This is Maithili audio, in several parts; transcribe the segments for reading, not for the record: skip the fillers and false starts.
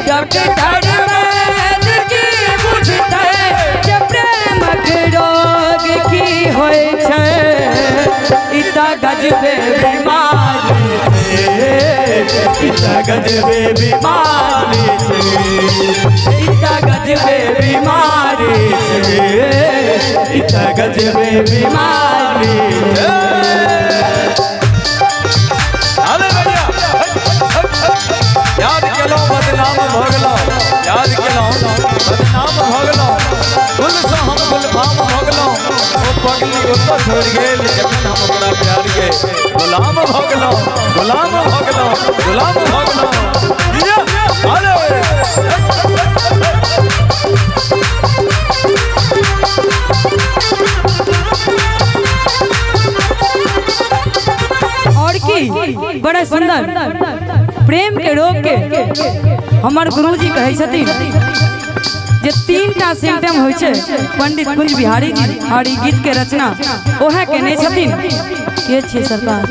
डॉक्टर वैद्य की बुझतै जे प्रेमक रोग की होइ छै। ई तऽ गजबे बीमारी छै, ई तऽ गजबे बीमारी छै, ई तऽ गजबे बीमारी छै, ई तऽ गजबे बीमारी छै। अरे भैया, याद केलहुँ बदनाम भऽ गेलहुँ, याद केलहुँ बदनाम भऽ गेलहुँ, गुलसँ हम गुलफाम भऽ गेलहुँ, ओ पगली ओतऽ छोड़ि गेल जखन हम ओकरा प्यार के गुलाम भऽ गेलहुँ, गुलाम भऽ गेलहुँ, गुलाम भऽ गेलहुँ। अरे और की बड़ा सुंदर प्रेम के रोग के हमर गुरुजी कहै छथिन जे 3टा सिम्टम होइ छै। पंडित कुंज बिहारी जी और ई गीत के रचना ओहे केने छथिन। के छियै सरकार?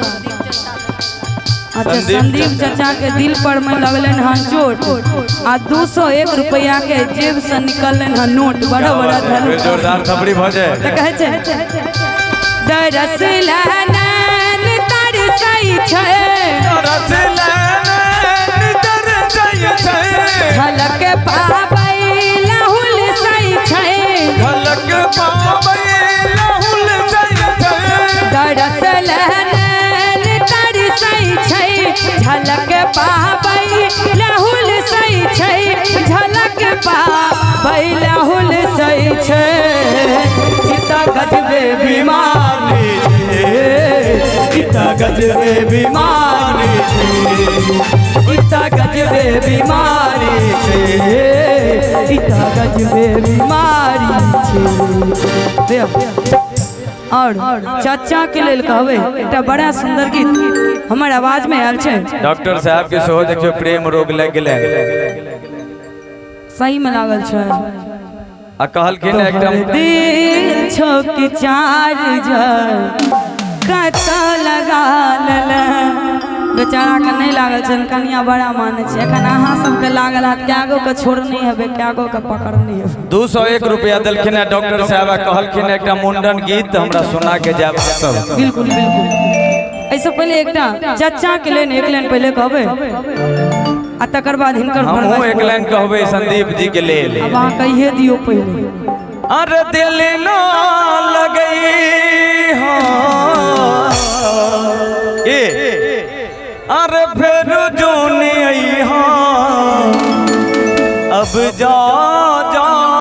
अच्छा, संदीप चाचा के दिल पर में लगलनि हन चोट आ 201 रुपया के जेब से निकललनि हन नोट। बड़ा बड़ा धन जोरदार थपड़ी भऽ जाय। तऽ कहै छै दरस नैन तरसै छै, दरस नैन तरसै छै, झलक पाबै लहुल सै छै, झलक पाबै लहुल सै छै, दरस नैन तरसै छै, झलक पाबै लहुल सै छै, झलक पाबै लहुल सै छै। ई तऽ गजबे बीमारी छै, ई तऽ गजबे बीमारी छै, ई तऽ गजबे बीमारी छै, ई तऽ गजबे बीमारी छै। और चाचा के लेल कहबै एकटा बड़ा सुंदर गीत हमर आवाज में आयल छै। डॉक्टर साहब के सेहो देखियौ प्रेम रोग लागि गेलै। सही में लागल छै। आ कहलखिन एकदम दिल छोक चार्जर कतऽ लगा लेले। बेचारा के नहीं लागल छै, कनिया बड़ा मानै छै। एखन अहाँ सबके लागल हत, कए गो के छोड़नी हेबै, कए गो के पकड़नी हेबै। 201 रुपया देलखिन है डॉक्टर साहब आ कहलखिन एकटा मुंडन गीत हमरा सुना के जायब सब। बिल्कुल बिल्कुल। एहिसँ पहिले एकटा चचा के लेल एक लाइन पहिले कहबै आ तकर बाद हिनकर हमहूँ एक लाइन कहबै संदीप जी के लेल। अब अहाँ कहिए दियौ पहिले। अरे दिल ना लगई हो ए, अरे फिर जोनी आई हो, अब जा जा।